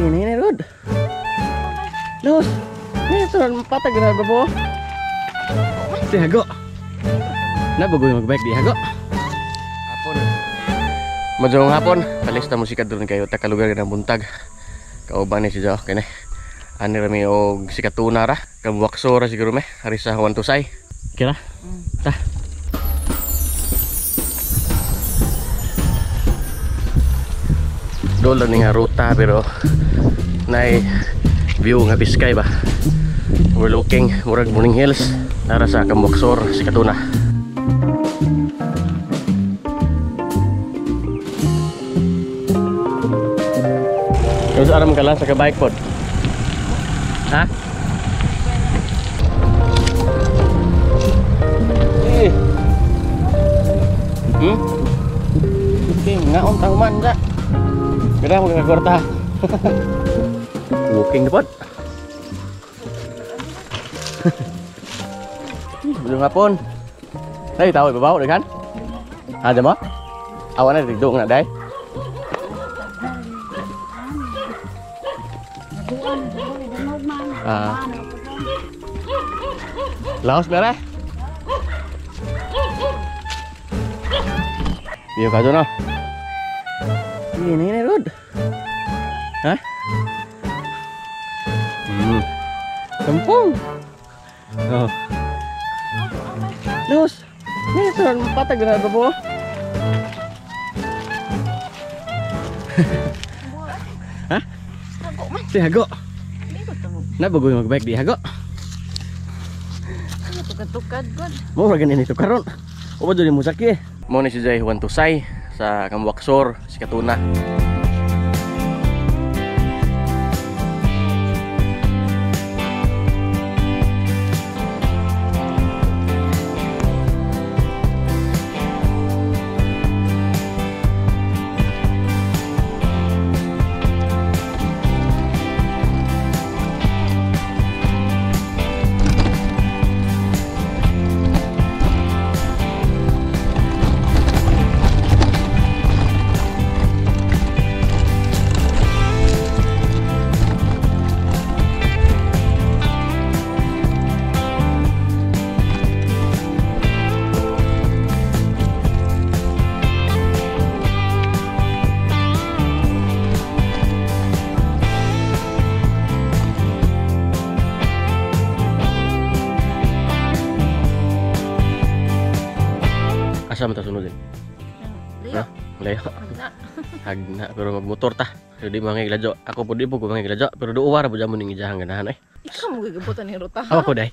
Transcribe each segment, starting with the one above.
Ini Rod. Los. Ni sunod patag na ba po? Si Hago. Na bago magbike di Hago. Hapon. Madyong hapon, palis ta musika doon kayo ta kalugar ng buntag. Kauban ni si Jo kini. Ani ra mi og sikatuna ra, kamwakso ra siguro me, ari sa Juan Tusay. Kira? Ta. Doon lang nga ruta pero nay view nga biskay ba. Overlooking murag Morning Hills nara sa Kamwaksor, Sikatuna. Terus aram ka lang sa ka-bike pod. Ha? Eh. Okay, ngaon tahuman sa. Kaya mo kagorta. Walking na pod. Belum hapon. Đây tao babaw được kan? À mo? Awan na digdung na dai. Ah. Laos mere. Biyo ka no. Ini Rod. Hah? Kampung. Oh. Los. Ni sunod patag na ba po? Ha? Hago man. Si Hago. Na bago magbike di Hago. Tukad-tukad god. Mo ra gani nito karon. O ba dili mo saki? Mo ni si Jay Juan Tusay sa Kamwaksor, Sikatuna. Asa man ta sunod din? Layo. Layo. Hagna. Hagna pero magmotor ta. So di mga igladyo. Ako po di po ko mga igladyo pero duwa ra po mo ning ijahang ganahan ay. Ikaw mo gigabutan ni ruta. Ako dai.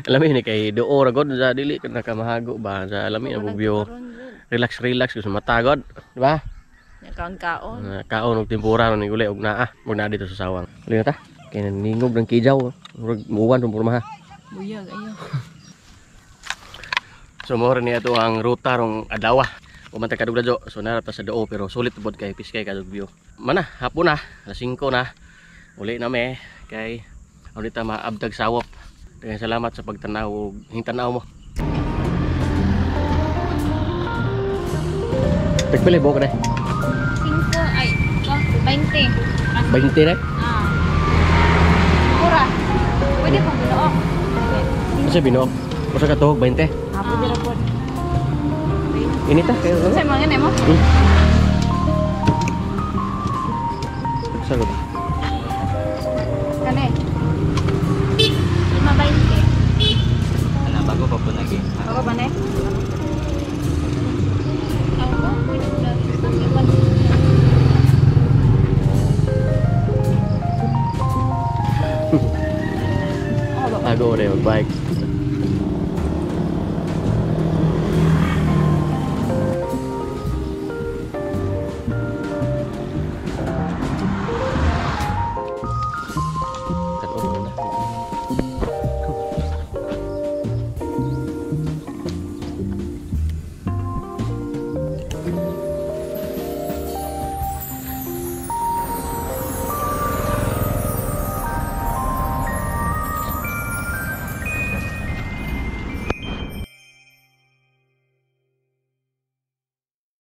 Lami ni kay duo ra god sa dili ka nakamahago ba sa lami na bugyo. Relax relax gusto mata god, di ba? Kaon-kaon. Kaon og tempura ni gulay og naa. Mug naa dito sa sawang. Uli na ta. Kay ningob ng kijaw. Murag muwan tong pormaha. Buyag ayo. So mo rin ito ang ruta rong adlaw. Umantay kadugla jo. So narap ta sa doo pero sulit pod kay piskay kadug view. Mana hapon na, alas 5 na. Uli na me kay ulit ta maabdag sawop. Daghang salamat sa pagtanaw ug hintanaw mo. Tagpili buok na. 5 ay 20. 20 na? Ah. Mura. Pwede pang binuok. Kasi binuok. Usa ka tuhog 20. Ah, pwede ra pod. Ini ta kayo. Sa mga nemo? Sagot. Kane. 5.20. Ala bago pa po lagi. Bago pa ne? Bago rin magbike.